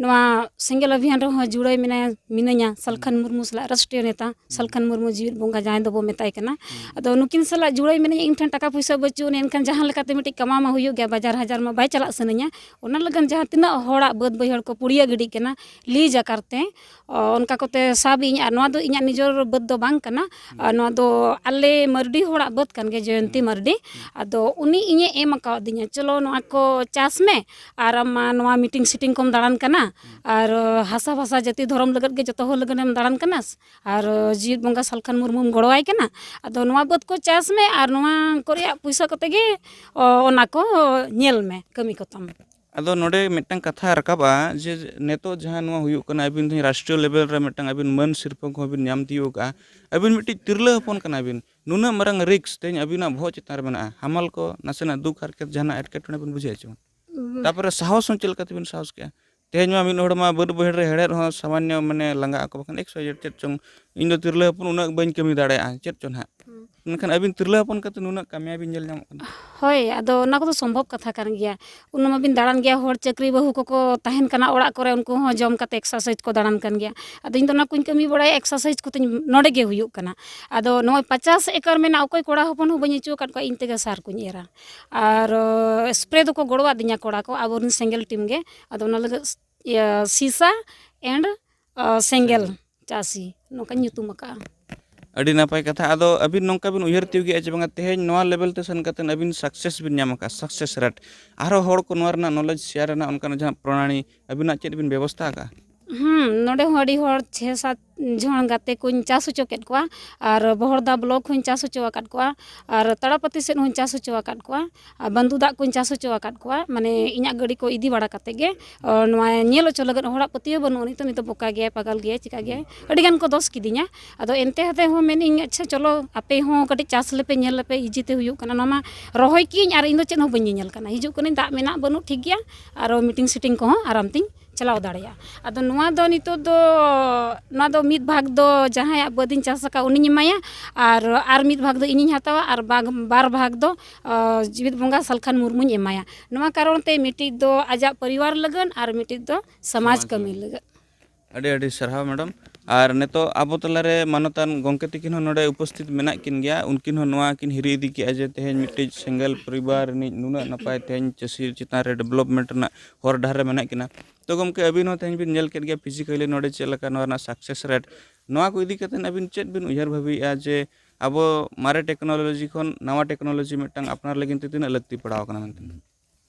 ᱱᱚᱣᱟ ᱥᱮᱸᱜᱮᱞ ᱚᱵᱷᱤᱭᱟᱱ ᱨᱮᱦᱚᱸ ᱡᱩᱲᱟᱹᱭ ᱢᱮᱱᱟᱭᱟ, ᱢᱤᱱᱟᱹᱧᱟ, ᱥᱟᱞᱠᱷᱟᱱ ᱦᱩᱸ᱾ ᱢᱩᱨᱢᱩ ᱥᱟᱞᱟᱜ, ᱨᱟᱥᱴᱨᱤᱭᱚ ᱱᱮᱛᱟ ᱦᱩᱸ᱾ ᱥᱟᱞᱠᱷᱟᱱ ᱢᱩᱨᱢᱩ, ᱡᱤᱣᱤᱫ ᱵᱚᱸᱜᱟ ᱡᱟᱦᱟᱸᱭ ᱫᱚᱵᱚ ᱢᱮᱛᱟᱭ ᱠᱟᱱᱟ᱾ ᱦᱩᱸ᱾ ᱟᱫᱚ ᱱᱩᱠᱤᱱ ᱥᱟᱞᱟᱜ ᱡᱩᱲᱟᱹᱭ ᱢᱮᱱᱟᱧᱟ, ᱤᱧ ᱴᱷᱮᱱ ᱴᱟᱠᱟ ᱯᱩᱭᱥᱟᱹ ᱵᱟᱹᱪᱩᱜ ᱟᱹᱱᱤᱡ, ᱮᱱᱠᱷᱟᱱ ᱡᱟᱦᱟᱸ ᱞᱮᱠᱟᱛᱮ ᱢᱤᱫᱴᱤᱡ ᱠᱟᱢᱟᱣ ᱢᱟ ᱦᱩᱭᱩᱜ ᱜᱮᱭᱟ, ᱵᱟᱡᱟᱨ ᱦᱟᱡᱟᱨ ᱢᱟ ᱵᱟᱭ ᱪᱟᱞᱟᱜ ᱥᱟᱱᱟᱧᱟ᱾ ᱚᱱᱟ ᱞᱟᱹᱜᱤᱫ ᱡᱟᱦᱟᱸ ᱛᱤᱱᱟᱹᱜ ᱦᱚᱲᱟᱜ ᱵᱟᱹᱫᱽ ᱵᱟᱹᱭᱦᱟᱹᱲ ᱠᱚ ᱯᱩᱲᱤᱭᱟᱹ ᱜᱤᱰᱤᱜ ᱠᱟᱱᱟ, ᱞᱤᱡᱽ ᱟᱠᱟᱨ ᱛᱮ, ᱚ, ᱚᱱᱠᱟ ᱠᱚᱛᱮ ᱥᱟᱵ ᱤᱧ, ᱟᱨ ᱱᱚᱣᱟ ᱫᱚ ᱤᱧᱟᱹᱜ ᱱᱤᱡᱚᱨ ᱵᱟᱹᱫᱽ ᱫᱚ ᱵᱟᱝ ᱠᱟᱱᱟ᱾ ᱦᱩᱸ᱾ ᱟᱨ ᱱᱚᱣᱟ ᱫᱚ ᱟᱞᱮ ᱢᱟᱹᱨᱰᱤ ᱦᱚᱲᱟᱜ ᱵᱟᱹᱫᱽ ᱠᱟᱱ ᱜᱮᱭᱟ, ᱡᱚᱭᱚᱱᱛᱤ ᱦᱩᱸ᱾ ᱢᱟᱹᱨᱰᱤ᱾ ᱦᱩᱸ᱾ ᱟᱫᱚ ᱩᱱᱤ ᱤᱧᱮ ᱮᱢ ᱟᱠᱟᱣᱫᱤᱧᱟ, "ᱪᱚᱞᱚ ᱱᱚᱣᱟ ᱠᱚ ᱪᱟᱥ ᱢᱮ, ᱟᱨ ᱟᱢ ᱢᱟ ᱱᱚᱣᱟ ᱢᱤᱴᱤᱝ ᱥᱤᱴᱤᱝ ᱠᱚᱢ ᱫᱟᱬᱟᱱ ᱠᱟᱱᱟ, ᱦᱩᱸ᱾ ᱟᱨ ᱦᱟᱥᱟ ᱵᱷᱟᱥᱟ ᱡᱟᱹᱛᱤ ᱫᱷᱚᱨᱚᱢ ᱞᱟᱹᱜᱤᱫ ᱜᱮ ᱡᱚᱛᱚ ᱦᱚᱲ ᱞᱟᱹᱜᱤᱫ ᱮᱢ ᱫᱟᱬᱟᱱ ᱠᱟᱱᱟ, ᱟᱨ ᱡᱤᱣᱤᱫ ᱵᱚᱸᱜᱟ ᱥᱟᱞᱠᱷᱟᱱ ᱢᱩᱨᱢᱩᱢ ᱜᱚᱲᱚᱣᱟᱭ ᱠᱟᱱᱟ, ᱟᱫᱚ ᱱᱚᱣᱟ ᱵᱟᱹᱫᱽ ᱠᱚ ᱪᱟᱥ ᱢᱮ, ᱟᱨ ᱱᱚᱣᱟ ᱠᱚᱨᱮᱭᱟᱜ ᱯᱩᱭᱥᱟᱹ ᱠᱚᱛᱮ ᱜᱮ, ᱚ, ᱚᱱᱟ ᱠᱚ ᱧᱮᱞ ᱢᱮ, ᱠᱟᱹᱢᱤ ᱠᱚᱛᱟᱢ᱾" ᱟᱫᱚ ᱱᱚᱰᱮ ᱢᱤᱫᱴᱟᱝ ᱠᱟᱛᱷᱟ ᱨᱟᱠᱟᱵᱼᱟ ᱡᱮ ᱱᱤᱛᱚᱜ ᱡᱟᱦᱟᱸ ᱱᱚᱣᱟ ᱦᱩᱭᱩᱜ ᱠᱟᱱᱟ, ᱟᱹᱵᱤᱱ ᱫᱚ ᱨᱟᱥᱴᱨᱤᱭᱚ ᱞᱮᱵᱮᱞ ᱨᱮ ᱢᱤᱫᱴᱟᱝ ᱟᱹᱵᱤᱱ ᱢᱟᱹᱱ ᱥᱤᱨᱯᱟᱹ ᱠᱚᱦᱚᱸ ᱵᱤᱱ ᱧᱟᱢ ᱛᱤᱭᱳᱜ ᱠᱟᱜᱼᱟ᱾ ᱟᱹᱵᱤᱱ ᱢᱤᱫᱴᱤᱡ ᱛᱤᱨᱞᱟᱹ ᱦᱚᱯᱚᱱ ᱠᱟᱱᱟ ᱵᱤᱱ, ᱱᱩᱱᱟᱹᱜ ᱢᱟᱨᱟᱝ ᱨᱤᱠᱥ ᱛᱮᱦᱮᱧ ᱟᱹᱵᱤᱱᱟᱜ ᱵᱚᱦᱚᱜ ᱪᱮᱛᱟᱱ ᱨᱮ ᱢᱮᱱᱟᱜᱼᱟ, ᱦᱟᱢᱟᱞ ᱠᱚ, ᱱᱟᱥᱮᱱᱟᱜ ᱫᱩᱠ ᱦᱟᱨᱠᱮᱛ, ᱡᱟᱦᱟᱱᱟᱜ ᱮᱴᱠᱮᱴᱚᱬᱮ ᱵᱤᱱ ᱵᱩᱡᱷᱟᱹᱣ ᱦᱚᱪᱚ? ᱛᱟᱯᱚᱨᱮ ᱥᱟᱦᱚᱥ ᱦᱚᱸ ᱪᱮᱫ ᱞᱮᱠᱟ ᱛᱮᱵᱤᱱ ᱥᱟᱦᱚᱥ ᱠᱮᱜᱼᱟ? ᱛᱮᱦᱮᱧ ᱢᱟ ᱢᱤᱫ ᱦᱚᱲ ᱢᱟ ᱵᱟᱹᱫ ᱵᱟᱹᱭᱦᱟᱹᱲ ᱨᱮ ᱦᱮᱲᱦᱮᱫ ᱦᱚᱸ ᱥᱟᱢᱟᱱᱱᱚ ᱢᱟᱱᱮ ᱞᱟᱸᱜᱟᱜ ᱟᱠᱚ, ᱵᱟᱠᱷᱟᱱ ᱮᱠᱥ ᱣᱟᱭ ᱡᱮᱰ ᱪᱮᱫ ᱪᱚᱝ, ᱤᱧ ᱫᱚ ᱛᱤᱨᱞᱟᱹ ᱦᱚᱯᱚᱱ ᱩᱱᱟᱹᱜ ᱵᱟᱹᱧ ᱠᱟᱹᱢᱤ ᱫᱟᱲᱮᱭᱟᱜᱼᱟ ᱪᱮᱫ ᱪᱚᱝ ᱦᱟᱸᱜ᱾ ᱢᱮᱱᱠᱷᱟᱱ ᱟᱹᱵᱤᱱ ᱛᱤᱨᱞᱟᱹ ᱦᱚᱯᱚᱱ ᱠᱟᱛᱮ ᱱᱩᱱᱟᱹᱜ ᱠᱟᱹᱢᱤᱭᱟᱹ ᱵᱤᱱ ᱧᱮᱞ ᱧᱟᱢᱚᱜ ᱠᱟᱱᱟ᱾ ᱦᱳᱭ, ᱟᱫᱚ ᱚᱱᱟ ᱠᱚᱫᱚ ᱥᱚᱢᱵᱷᱚᱵ ᱠᱟᱛᱷᱟ ᱠᱟᱱ ᱜᱮᱭᱟ᱾ ᱩᱱ ᱢᱟᱵᱤᱱ ᱫᱟᱬᱟᱱ ᱜᱮᱭᱟ, ᱦᱚᱲ ᱪᱟᱹᱠᱨᱤ ᱵᱟᱹᱦᱩ ᱠᱚᱠᱚ ᱛᱟᱦᱮᱱ ᱠᱟᱱᱟ ᱚᱲᱟᱜ ᱠᱚᱨᱮ, ᱩᱱᱠᱩ ᱦᱚᱸ ᱡᱚᱢ ᱠᱟᱛᱮ ᱮᱠᱥᱟᱨᱥᱟᱭᱤᱡᱽ ᱠᱚ ᱫᱟᱬᱟᱱ ᱠᱟᱱ ᱜᱮᱭᱟ᱾ ᱟᱫᱚ ᱤᱧ ᱫᱚ ᱚᱱᱟ ᱠᱚᱧ ᱠᱟᱹᱢᱤ ᱵᱟᱲᱟᱭᱟ, ᱮᱠᱥᱟᱨᱥᱟᱭᱤᱡᱽ ᱠᱚᱛᱤᱧ ᱱᱚᱰᱮ ᱜᱮ ᱦᱩᱭᱩᱜ ᱠᱟᱱᱟ᱾ ᱟᱫᱚ ᱱᱚᱜᱼᱚᱭ ᱯᱚᱪᱟᱥ ᱮᱠᱚᱨ ᱢᱮᱱᱟᱜ, ᱚᱠᱚᱭ ᱠᱚᱲᱟ ᱦᱚᱯᱚᱱ ᱦᱚᱸ ᱵᱟᱹᱧ ᱟᱹᱪᱩ ᱟᱠᱟᱫ ᱠᱚᱣᱟ, ᱤᱧ ᱛᱮᱜᱮ ᱥᱟᱨ ᱠᱚᱧ ᱮᱨᱟ᱾ ᱟᱨ ᱥᱯᱨᱮ ᱫᱚᱠᱚ ᱜᱚᱲᱚᱣᱟᱫᱤᱧᱟ ᱠᱚᱲᱟ ᱠᱚ, ᱟᱵᱚᱨᱮᱱ ᱥᱮᱸᱜᱮᱞ ᱴᱤᱢ ᱜᱮ᱾ ᱟᱫᱚ ᱚᱱᱟ ᱞᱟᱹᱜᱤᱫ ᱤᱭᱟᱹ ᱥᱤᱥᱟ ᱮᱱᱰ ᱥᱮᱸᱜᱮᱞ ᱪᱟᱹᱥᱤ ᱱᱚᱝᱠᱟᱧ ᱧᱩᱛᱩᱢ ᱟᱠᱟᱫᱼᱟ᱾ ᱟᱹᱰᱤ ᱱᱟᱯᱟᱭ ᱠᱟᱛᱷᱟ᱾ ᱟᱫᱚ ᱟᱹᱵᱤᱱ ᱱᱚᱝᱠᱟ ᱵᱤᱱ ᱩᱭᱦᱟᱹᱨ ᱛᱤᱭᱳᱜᱮᱜᱼᱟ ᱡᱮ ᱵᱟᱝᱟ, ᱛᱮᱦᱮᱧ ᱱᱚᱣᱟ ᱞᱮᱵᱮᱞ ᱛᱮ ᱥᱮᱱ ᱠᱟᱛᱮᱫ ᱟᱹᱵᱤᱱ ᱥᱟᱠᱥᱮᱥ ᱵᱤᱱ ᱧᱟᱢ ᱟᱠᱟᱫᱼᱟ, ᱥᱟᱠᱥᱮᱥ ᱨᱮᱴ, ᱟᱨᱦᱚᱸ ᱦᱚᱲ ᱠᱚ ᱱᱚᱣᱟ ᱨᱮᱱᱟᱜ ᱱᱚᱞᱮᱡᱽ ᱥᱮᱭᱟᱨ ᱨᱮᱱᱟᱜ ᱚᱱᱠᱟᱱᱟᱜ ᱡᱟᱦᱟᱸ ᱯᱨᱚᱱᱟᱞᱤ ᱟᱹᱵᱤᱱᱟᱜ ᱪᱮᱫ ᱵᱤᱱ ᱵᱮᱵᱚᱥᱛᱷᱟ ᱟᱠᱟᱫᱼᱟ? ᱦᱩᱸ, ᱱᱚᱰᱮ ᱦᱚᱸ ᱟᱹᱰᱤ ᱦᱚᱲ ᱪᱷᱮ ᱥᱟᱛ ᱡᱚᱱ ᱜᱟᱛᱮ ᱠᱚᱧ ᱪᱟᱥ ᱦᱚᱪᱚ ᱠᱮᱫ ᱠᱚᱣᱟ, ᱟᱨ ᱵᱚᱦᱚᱲᱫᱟ ᱵᱞᱚᱠ ᱦᱚᱸᱧ ᱪᱟᱥ ᱦᱚᱪᱚ ᱟᱠᱟᱫ ᱠᱚᱣᱟ, ᱟᱨ ᱛᱟᱲᱟᱯᱟᱹᱛᱤ ᱥᱮᱫ ᱦᱚᱸᱧ ᱪᱟᱥ ᱦᱚᱪᱚ ᱟᱠᱟᱫ ᱠᱚᱣᱟ, ᱟᱨ ᱵᱟᱹᱱᱫᱩ ᱫᱟᱜ ᱠᱚᱧ ᱪᱟᱥ ᱦᱚᱪᱚ ᱟᱠᱟᱫ ᱠᱚᱣᱟ᱾ ᱢᱟᱱᱮ ᱤᱧᱟᱹᱜ ᱜᱟᱹᱰᱤ ᱠᱚ ᱤᱫᱤ ᱵᱟᱲᱟ ᱠᱟᱛᱮ ᱜᱮ, ᱚ, ᱱᱚᱣᱟ ᱧᱮᱞ ᱦᱚᱪᱚ ᱞᱟᱹᱜᱤᱫ ᱦᱚᱲᱟᱜ ᱯᱟᱹᱛᱭᱟᱹᱣ ᱵᱟᱹᱱᱩᱜ ᱟᱹᱱᱤᱡ ᱛᱚ, ᱱᱤᱛᱚᱜ ᱵᱚᱠᱟ ᱜᱮᱭᱟᱭ, ᱯᱟᱜᱟᱞ ᱜᱮᱭᱟᱭ, ᱪᱤᱠᱟ ᱜᱮᱭᱟᱭ, ᱟᱹᱰᱤ ᱜᱟᱱ ᱠᱚ ᱫᱚᱥ ᱠᱤᱫᱤᱧᱟ᱾ ᱟᱫᱚ ᱮᱱᱛᱮ ᱦᱚᱛᱮ ᱦᱚᱸ ᱢᱮᱱᱮᱫ ᱟᱹᱧ, ᱟᱪᱪᱷᱟ, ᱪᱚᱞᱚ ᱟᱯᱮ ᱦᱚᱸ ᱠᱟᱹᱴᱤᱡ ᱪᱟᱥ ᱞᱮᱯᱮ, ᱧᱮᱞ ᱞᱮᱯᱮ, ᱤᱡᱤ ᱛᱮ ᱦᱩᱭᱩᱜ ᱠᱟᱱᱟ᱾ ᱱᱚᱣᱟ ᱢᱟ ᱨᱚᱦᱚᱭ ᱠᱤᱭᱟᱹᱧ ᱟᱨ ᱤᱧ ᱫᱚ ᱪᱮᱫ ᱦᱚᱸ ᱵᱟᱹᱧ ᱧᱮᱧᱮᱞ ᱠᱟᱱᱟ᱾ ᱦᱤᱡᱩᱜ ᱠᱟᱹᱱᱟᱹᱧ, ᱫᱟᱜ ᱢᱮᱱᱟᱜ ᱵᱟᱹᱱᱩᱜ ᱴᱷᱤᱠ ᱜᱮᱭᱟ, ᱟᱨᱚ ᱢᱤᱴᱤᱝ ᱥᱤᱴᱤᱝ ᱠᱚᱦᱚᱸ ᱟᱨᱟᱢ ᱛᱤᱧ ᱪᱟᱞᱟᱣ ᱫᱟᱲᱮᱭᱟᱜᱼᱟ᱾ ᱟᱫᱚ ᱱᱚᱣᱟ ᱫᱚ ᱱᱤᱛᱚᱜ ᱫᱚ, ᱱᱚᱣᱟ ᱫᱚ ᱢᱤᱫ ᱵᱷᱟᱜᱽ ᱫᱚ ᱡᱟᱦᱟᱸᱭᱟᱜ ᱵᱟᱹᱫᱤᱧ ᱪᱟᱥ ᱟᱠᱟᱫ ᱩᱱᱤᱧ ᱮᱢᱟᱭᱟ, ᱟᱨ, ᱟᱨ ᱢᱤᱫ ᱵᱷᱟᱜᱽ ᱫᱚ ᱤᱧᱤᱧ ᱦᱟᱛᱟᱣᱟ, ᱟᱨ ᱵᱟᱜᱽ-, ᱵᱟᱨ ᱵᱷᱟᱜᱽ ᱫᱚ, ᱟ, ᱡᱤᱣᱤᱫ ᱵᱚᱸᱜᱟ ᱥᱟᱞᱠᱷᱟᱱ ᱢᱩᱨᱢᱩᱧ ᱮᱢᱟᱭᱟ᱾ ᱱᱚᱣᱟ ᱠᱟᱨᱚᱱ ᱛᱮ ᱢᱤᱫᱴᱤᱡ ᱫᱚ ᱟᱡᱟᱜ ᱯᱚᱨᱤᱵᱟᱨ ᱞᱟᱹᱜᱤᱫ ᱟᱨ ᱢᱤᱫᱴᱤᱡ ᱫᱚ ᱥᱚᱢᱟᱡᱽ ᱥᱚᱢᱟᱡᱽ ᱠᱟᱹᱢᱤ ᱞᱟᱹᱜᱤᱫ᱾ ᱞᱟᱹᱜᱤᱫ᱾ ᱟᱹᱰᱤ ᱟᱹᱰᱤ ᱥᱟᱨᱦᱟᱣ ᱢᱮᱰᱟᱢ᱾ ᱟᱨ ᱱᱤᱛᱚᱜ ᱟᱵᱚ ᱛᱟᱞᱟᱨᱮ ᱢᱟᱱᱚᱛᱟᱱ ᱜᱚᱢᱠᱮ ᱛᱤᱠᱤᱱ ᱦᱚᱸ ᱱᱚᱰᱮ ᱩᱯᱚᱥᱛᱷᱤᱛ ᱢᱮᱱᱟᱜ ᱠᱤᱱ ᱜᱮᱭᱟ᱾ ᱩᱱᱠᱤᱱ ᱦᱚᱸ ᱱᱚᱣᱟ ᱠᱤᱱ ᱦᱤᱨᱤ ᱤᱫᱤ ᱠᱮᱜᱼᱟ ᱡᱮ ᱛᱮᱦᱮᱧ ᱢᱤᱫᱴᱤᱡ ᱥᱮᱸᱜᱮᱞ ᱯᱚᱨᱤᱵᱟᱨ ᱨᱤᱱᱤᱡ ᱱᱩᱱᱟᱹᱜ ᱱᱟᱯᱟᱭ ᱛᱮᱦᱮᱧ ᱪᱟᱹᱥᱤ ᱪᱮᱛᱟᱱ ᱨᱮ ᱰᱮᱵᱷᱞᱚᱯᱢᱮᱱᱴ ᱨᱮᱱᱟᱜ ᱦᱚᱨ ᱰᱟᱦᱟᱨ ᱨᱮ ᱢᱮᱱᱟᱜ ᱠᱤᱱᱟ᱾ ᱛᱚ ᱜᱚᱢᱠᱮ, ᱟᱹᱵᱤᱱ ᱦᱚᱸ ᱛᱮᱦᱮᱧ ᱵᱤᱱ ᱧᱮᱞ ᱠᱮᱫ ᱜᱮᱭᱟ ᱯᱷᱤᱡᱤᱠᱮᱞᱤ ᱱᱚᱰᱮ ᱪᱮᱫ ᱞᱮᱠᱟ ᱱᱚᱣᱟ ᱨᱮᱱᱟᱜ ᱥᱟᱠᱥᱮᱥ ᱨᱮᱴ, ᱱᱚᱣᱟ ᱠᱚ ᱤᱫᱤ ᱠᱟᱛᱮᱫ ᱟᱹᱵᱤᱱ ᱪᱮᱫ ᱵᱤᱱ ᱩᱭᱦᱟᱹᱨ ᱵᱷᱟᱹᱵᱤᱭᱮᱫᱼᱟ ᱡᱮ ᱟᱵᱚ ᱢᱟᱨᱮ ᱴᱮᱠᱱᱳᱞᱚᱡᱤ ᱠᱷᱚᱱ ᱱᱟᱣᱟ ᱴᱮᱠᱱᱳᱞᱚᱡᱤ ᱢᱤᱫᱴᱟᱝ ᱟᱯᱱᱟᱨ ᱞᱟᱹᱜᱤᱫ ᱛᱮ ᱛᱤᱱᱟᱹᱜ ᱞᱟᱹᱠᱛᱤ ᱯᱟᱲᱟᱣ ᱟᱠᱟᱱᱟ ᱢᱮᱱᱛᱮ?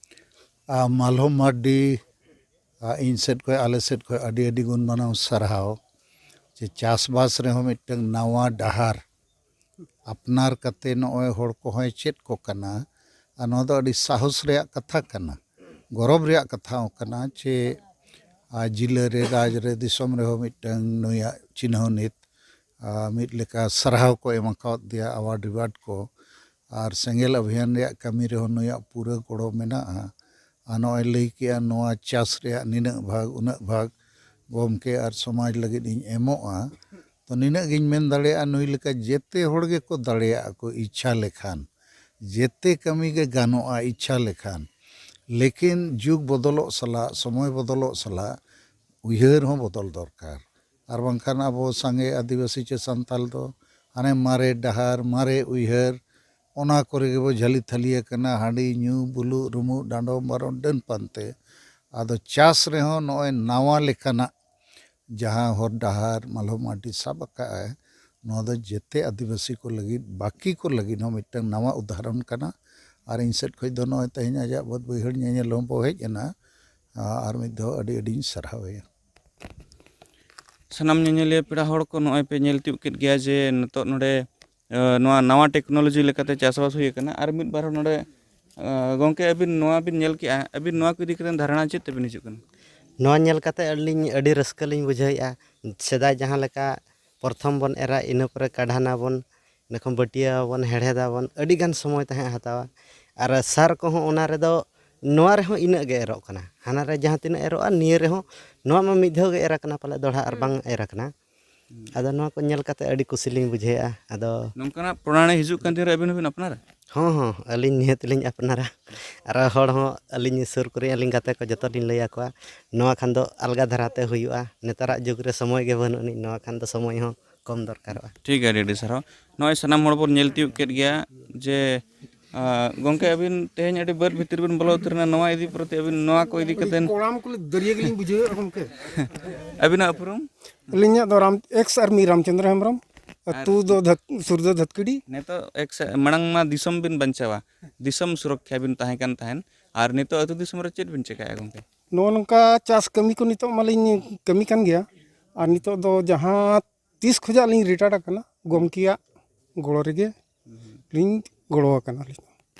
ᱟᱨ ᱢᱟᱞᱦᱚᱢ ᱢᱟᱨᱰᱤ, ᱟᱨ ᱤᱧ ᱥᱮᱫ ᱠᱷᱚᱱ, ᱟᱞᱮ ᱥᱮᱫ ᱠᱷᱚᱱ ᱟᱹᱰᱤ ᱟᱹᱰᱤ ᱜᱩᱱ ᱢᱟᱱᱟᱣ ᱥᱟᱨᱦᱟᱣ ᱡᱮ ᱪᱟᱥᱵᱟᱥ ᱨᱮᱦᱚᱸ ᱢᱤᱫᱴᱟᱝ ᱱᱟᱣᱟ ᱰᱟᱦᱟᱨ ᱟᱯᱱᱟᱨ ᱠᱟᱛᱮ ᱱᱚᱜᱼᱚᱭ ᱦᱚᱲ ᱠᱚᱦᱚᱸᱭ ᱪᱮᱫ ᱠᱚ ᱠᱟᱱᱟ᱾ ᱟᱨ ᱱᱚᱣᱟ ᱫᱚ ᱟᱹᱰᱤ ᱥᱟᱦᱚᱥ ᱨᱮᱭᱟᱜ ᱠᱟᱛᱷᱟ ᱠᱟᱱᱟ, ᱜᱚᱨᱚᱵᱽ ᱨᱮᱭᱟᱜ ᱠᱟᱛᱷᱟ ᱦᱚᱸ ᱠᱟᱱᱟ ᱡᱮ, ᱟᱨ ᱡᱤᱞᱟᱹ ᱨᱮ, ᱨᱟᱡᱽ ᱨᱮ, ᱫᱤᱥᱚᱢ ᱨᱮᱦᱚᱸ ᱢᱤᱫᱴᱟᱝ ᱱᱩᱭᱟᱜ ᱪᱤᱱᱦᱟᱹᱣ ᱱᱤᱛ, ᱟᱨ ᱢᱤᱫ ᱞᱮᱠᱟ ᱥᱟᱨᱦᱟᱣ ᱠᱚ ᱮᱢ ᱟᱠᱟᱣᱟᱫ ᱫᱮᱭᱟ, ᱟᱣᱟᱨᱰ ᱨᱤᱣᱟᱨᱰ ᱠᱚ᱾ ᱟᱨ ᱥᱮᱸᱜᱮᱞ ᱚᱵᱷᱤᱭᱟᱱ ᱨᱮᱭᱟᱜ ᱠᱟᱹᱢᱤ ᱨᱮᱦᱚᱸ ᱱᱩᱭᱟᱜ ᱯᱩᱨᱟᱹ ᱜᱚᱲᱚ ᱢᱮᱱᱟᱜᱼᱟ᱾ ᱟᱨ ᱱᱚᱜᱼᱚᱭ ᱞᱟᱹᱭ ᱠᱮᱜᱼᱟ, ᱱᱚᱣᱟ ᱪᱟᱥ ᱨᱮᱭᱟᱜ ᱱᱤᱱᱟᱹᱜ ᱵᱷᱟᱜᱽ, ᱩᱱᱟᱹᱜ ᱵᱷᱟᱜᱽ ᱜᱚᱢᱠᱮ ᱟᱨ ᱥᱚᱢᱟᱡᱽ ᱞᱟᱹᱜᱤᱫ ᱤᱧ ᱮᱢᱚᱜᱼᱟ, ᱛᱚ ᱱᱤᱱᱟᱹᱜ ᱜᱤᱧ ᱢᱮᱱ ᱫᱟᱲᱮᱭᱟᱜᱼᱟ, ᱱᱩᱭ ᱞᱮᱠᱟ ᱡᱮᱛᱮ ᱦᱚᱲ ᱜᱮᱠᱚ ᱫᱟᱲᱮᱭᱟᱜᱼᱟ ᱠᱚ ᱤᱪᱪᱷᱟ ᱞᱮᱠᱷᱟᱱ, ᱡᱮᱛᱮ ᱠᱟᱹᱢᱤ ᱜᱮ ᱜᱟᱱᱚᱜᱼᱟ ᱤᱪᱪᱷᱟ ᱞᱮᱠᱷᱟᱱ᱾ ᱞᱮᱠᱤᱱ ᱡᱩᱜᱽ ᱵᱚᱫᱚᱞᱚᱜ ᱥᱟᱞᱟᱜ, ᱥᱚᱢᱚᱭ ᱵᱚᱫᱚᱞᱚᱜ ᱥᱟᱞᱟᱜ ᱩᱭᱦᱟᱹᱨ ᱦᱚᱸ ᱵᱚᱫᱚᱞ ᱫᱚᱨᱠᱟᱨ᱾ ᱟᱨ ᱵᱟᱝᱠᱷᱟᱱ ᱟᱵᱚ ᱥᱟᱸᱜᱮ ᱟᱹᱫᱤᱵᱟᱹᱥᱤ ᱪᱮ ᱥᱟᱱᱛᱟᱞ ᱫᱚ ᱦᱟᱱᱮ ᱢᱟᱨᱮ ᱰᱟᱦᱟᱨ, ᱢᱟᱨᱮ ᱩᱭᱦᱟᱹᱨ, ᱚᱱᱟ ᱠᱚᱨᱮ ᱜᱮᱵᱚ ᱡᱷᱟᱹᱞᱤ ᱛᱷᱟᱹᱞᱤ ᱟᱠᱟᱱᱟ᱾ ᱦᱟᱺᱰᱤ ᱧᱩ, ᱵᱩᱞᱩᱜ ᱨᱩᱢᱩᱜ, ᱰᱟᱸᱰᱚᱢ ᱵᱟᱨᱚᱱ, ᱰᱟᱹᱱ ᱯᱟᱱᱛᱮ᱾ ᱟᱫᱚ ᱪᱟᱥ ᱨᱮᱦᱚᱸ ᱱᱚᱜᱼᱚᱭ ᱱᱟᱣᱟ ᱞᱮᱠᱟᱱᱟᱜ ᱡᱟᱦᱟᱸ ᱦᱚᱨ ᱰᱟᱦᱟᱨ ᱢᱟᱞᱦᱚ ᱢᱟᱨᱰᱤ ᱥᱟᱵ ᱟᱠᱟᱫᱼᱟᱭ, ᱱᱚᱣᱟ ᱫᱚ ᱡᱮᱛᱮ ᱟᱹᱫᱤᱵᱟᱹᱥᱤ ᱠᱚ ᱞᱟᱹᱜᱤᱫ, ᱵᱟᱹᱠᱤ ᱠᱚ ᱞᱟᱹᱜᱤᱫ ᱦᱚᱸ ᱢᱤᱫᱴᱟᱝ ᱱᱟᱣᱟ ᱩᱫᱟᱦᱚᱨᱚᱱ ᱠᱟᱱᱟ᱾ ᱟᱨ ᱤᱧ ᱥᱮᱫ ᱠᱷᱚᱱ ᱫᱚ ᱱᱚᱜᱼᱚᱭ ᱛᱮᱦᱮᱧ ᱟᱡᱟᱜ ᱵᱟᱹᱫᱽ ᱵᱟᱹᱭᱦᱟᱹᱲ ᱧᱮᱧᱮᱞ ᱦᱚᱸ ᱵᱚ ᱦᱮᱡ ᱮᱱᱟ᱾ ᱟᱨ ᱢᱤᱫ ᱫᱷᱟᱣ ᱟᱹᱰᱤ ᱟᱹᱰᱤᱧ ᱥᱟᱨᱦᱟᱣᱮᱭᱟ᱾ ᱥᱟᱱᱟᱢ ᱧᱮᱧᱮᱞᱤᱭᱟᱹ ᱯᱮᱲᱟ ᱦᱚᱲ ᱠᱚ, ᱱᱚᱜᱼᱚᱭ ᱯᱮ ᱧᱮᱞ ᱛᱤᱭᱳᱜ ᱠᱮᱫ ᱜᱮᱭᱟ ᱡᱮ ᱱᱤᱛᱚᱜ ᱱᱚᱰᱮ, ᱮ, ᱱᱚᱣᱟ ᱱᱟᱣᱟ ᱴᱮᱠᱱᱳᱞᱚᱡᱤ ᱞᱮᱠᱟᱛᱮ ᱪᱟᱥᱵᱟᱥ ᱦᱩᱭ ᱟᱠᱟᱱᱟ᱾ ᱟᱨ ᱢᱤᱫ ᱵᱟᱨ ᱦᱚᱲ ᱱᱚᱰᱮ, ᱮ, ᱜᱚᱢᱠᱮ, ᱟᱹᱵᱤᱱ ᱱᱚᱣᱟ ᱵᱤᱱ ᱧᱮᱞ ᱠᱮᱜᱼᱟ, ᱟᱹᱵᱤᱱ ᱱᱚᱣᱟ ᱠᱚ ᱤᱫᱤ ᱠᱟᱛᱮ ᱫᱷᱟᱨᱚᱱᱟ ᱪᱮᱫ ᱛᱟᱹᱵᱤᱱ ᱦᱤᱡᱩᱜ ᱠᱟᱱᱟ? ᱱᱚᱣᱟ ᱧᱮᱞ ᱠᱟᱛᱮ ᱟᱹᱞᱤᱧ ᱟᱹᱰᱤ ᱨᱟᱹᱥᱠᱟᱹ ᱞᱤᱧ ᱵᱩᱡᱷᱟᱹᱣᱮᱫᱼᱟ᱾ ᱥᱮᱫᱟᱭ ᱡᱟᱦᱟᱸ ᱞᱮᱠᱟ ᱯᱨᱚᱛᱷᱚᱢ ᱵᱚᱱ ᱮᱨᱟ, ᱤᱱᱟᱹ ᱯᱚᱨᱮ ᱠᱟᱰᱷᱟᱱ ᱟᱵᱚᱱ, ᱤᱱᱟᱹ ᱠᱷᱚᱱ ᱵᱟᱹᱴᱤᱭᱟᱹ ᱟᱵᱚᱱ, ᱦᱮᱲᱦᱮᱫ ᱟᱵᱚᱱ, ᱟᱹᱰᱤ ᱜᱟᱱ ᱥᱚᱢᱚᱭ ᱛᱟᱦᱮᱸ ᱦᱟᱛᱟᱣᱟ᱾ ᱟᱨ ᱥᱟᱨ ᱠᱚᱦᱚᱸ ᱚᱱᱟ ᱨᱮᱫᱚ, ᱱᱚᱣᱟ ᱨᱮᱦᱚᱸ ᱤᱱᱟᱹᱜ ᱜᱮ ᱮᱨᱚᱜ ᱠᱟᱱᱟ, ᱦᱟᱱᱟ ᱨᱮ ᱡᱟᱦᱟᱸ ᱛᱤᱱᱟᱹᱜ ᱮᱨᱚᱜᱼᱟ, ᱱᱤᱭᱟᱹ ᱨᱮᱦᱚᱸ, ᱱᱚᱣᱟ ᱢᱟ ᱢᱤᱫ ᱫᱷᱟᱣ ᱜᱮ ᱮᱨ ᱟᱠᱟᱱᱟ, ᱯᱟᱞᱮ ᱫᱚᱦᱲᱟ ᱟᱨ ᱵᱟᱝ ᱮᱨ ᱟᱠᱟᱱᱟ᱾ ᱟᱫᱚ ᱱᱚᱣᱟ ᱠᱚ ᱧᱮᱞ ᱠᱟᱛᱮ ᱟᱹᱰᱤ ᱠᱩᱥᱤ ᱞᱤᱧ ᱵᱩᱡᱷᱟᱹᱣᱮᱫᱼᱟ᱾ ᱟᱫᱚ ᱱᱚᱝᱠᱟᱱᱟᱜ ᱯᱨᱚᱬᱟᱞᱤ ᱦᱤᱡᱩᱜ ᱠᱟᱱ ᱫᱤᱱ ᱨᱮ ᱟᱹᱵᱤᱱ ᱦᱚᱸᱵᱤᱱ ᱟᱯᱱᱟᱨᱟ? ᱦᱚᱸ ᱦᱚᱸ, ᱟᱹᱞᱤᱧ ᱱᱤᱦᱟᱹᱛ ᱞᱤᱧ ᱟᱯᱱᱟᱨᱟ᱾ ᱟᱨ ᱦᱚᱲ ᱦᱚᱸ ᱟᱹᱞᱤᱧ ᱥᱩᱨ ᱠᱚᱨᱮ ᱟᱹᱞᱤᱧ ᱜᱟᱛᱮ ᱠᱚ ᱡᱚᱛᱚ ᱞᱤᱧ ᱞᱟᱹᱭ ᱟᱠᱚᱣᱟ, ᱱᱚᱣᱟ ᱠᱷᱟᱱ ᱫᱚ ᱟᱞᱜᱟ ᱫᱷᱟᱨᱟ ᱛᱮ ᱦᱩᱭᱩᱜᱼᱟ᱾ ᱱᱮᱛᱟᱨᱟᱜ ᱡᱩᱜᱽ ᱨᱮ ᱥᱚᱢᱚᱭ ᱜᱮ ᱵᱟᱹᱱᱩᱜ ᱟᱹᱱᱤᱡ, ᱱᱚᱣᱟ ᱠᱷᱟᱱ ᱫᱚ ᱥᱚᱢᱚᱭ ᱦᱚᱸ ᱠᱚᱢ ᱫᱚᱨᱠᱟᱨᱚᱜᱼᱟ᱾ ᱴᱷᱤᱠ ᱜᱮᱭᱟ, ᱟᱹᱰᱤ ᱟᱹᱰᱤ ᱥᱟᱨᱦᱟᱣ᱾ ᱱᱚᱜᱼᱚᱭ ᱥᱟᱱᱟᱢ ᱦᱚᱲ ᱵᱚᱱ ᱧᱮᱞ ᱛᱤᱭᱳᱜ ᱠᱮᱫ ᱜᱮᱭᱟ ᱡᱮ, ᱟᱸ, ᱜᱚᱢᱠᱮ, ᱟᱹᱵᱤᱱ ᱛᱮᱦᱮᱧ ᱟᱹᱰᱤ ᱵᱟᱹᱫᱽ ᱵᱷᱤᱛᱤᱨ ᱵᱤᱱ ᱵᱚᱞᱚ ᱩᱛᱟᱹᱨ ᱮᱱᱟ᱾ ᱱᱚᱣᱟ ᱤᱫᱤ ᱯᱚᱨᱮᱛᱮ ᱟᱹᱵᱤᱱ ᱱᱚᱣᱟ ᱠᱚ ᱤᱫᱤ ᱠᱟᱛᱮ ᱠᱚᱲᱟᱢ ᱠᱚ ᱫᱟᱹᱨᱭᱟᱹ ᱜᱮᱞᱤᱧ ᱵᱩᱡᱷᱟᱹᱣᱮᱫᱼᱟ ᱜᱚᱢᱠᱮ᱾ ᱟᱹᱵᱤᱱᱟᱜ ᱩᱯᱨᱩᱢ? ᱟᱹᱞᱤᱧᱟᱜ ᱫᱚ ᱨᱟᱢ ᱮᱠᱥ ᱟᱨᱢᱤ ᱨᱟᱢᱪᱚᱸᱫᱽᱨᱚ ᱦᱮᱢᱵᱨᱚᱢ, ᱟᱹᱛᱩ ᱫᱚ ᱫᱷᱟᱹᱛ- ᱥᱩᱨ ᱫᱚ ᱫᱷᱟᱹᱛᱠᱤᱰᱤ᱾ ᱱᱤᱛᱚᱜ ᱮᱠᱥ ᱢᱟᱲᱟᱝ ᱢᱟ ᱫᱤᱥᱚᱢ ᱵᱤᱱ ᱵᱟᱧᱪᱟᱣᱟ, ᱫᱤᱥᱚᱢ ᱥᱩᱨᱚᱠᱷᱟ ᱵᱤᱱ ᱛᱟᱦᱮᱸ ᱠᱟᱱ ᱛᱟᱦᱮᱸᱱ, ᱟᱨ ᱱᱤᱛᱚᱜ ᱟᱹᱛᱩ ᱫᱤᱥᱚᱢ ᱨᱮ ᱪᱮᱫ ᱵᱤᱱ ᱪᱮᱠᱟᱭᱟ ᱜᱚᱢᱠᱮ? ᱱᱚᱜᱼᱚ ᱱᱚᱝᱠᱟ ᱪᱟᱥ ᱠᱟᱹᱢᱤ ᱠᱚ ᱱᱤᱛᱚᱜ ᱢᱟᱞᱤᱧ ᱠᱟᱹᱢᱤ ᱠᱟᱱ ᱜᱮᱭᱟ, ᱟᱨ ᱱᱤᱛᱚᱜ ᱫᱚ ᱡᱟᱦᱟᱸ ᱛᱤᱥ ᱠᱷᱚᱱᱟᱜ ᱞᱤᱧ ᱨᱤᱴᱟᱭᱟᱨ ᱟᱠᱟᱱᱟ, ᱜᱚᱢᱠᱮᱭᱟᱜ ᱜᱚᱲᱚ ᱨᱮᱜᱮ ᱞᱤᱧ ᱜᱚᱲᱚ ᱟᱠᱟᱱᱟ ᱞᱤᱧ᱾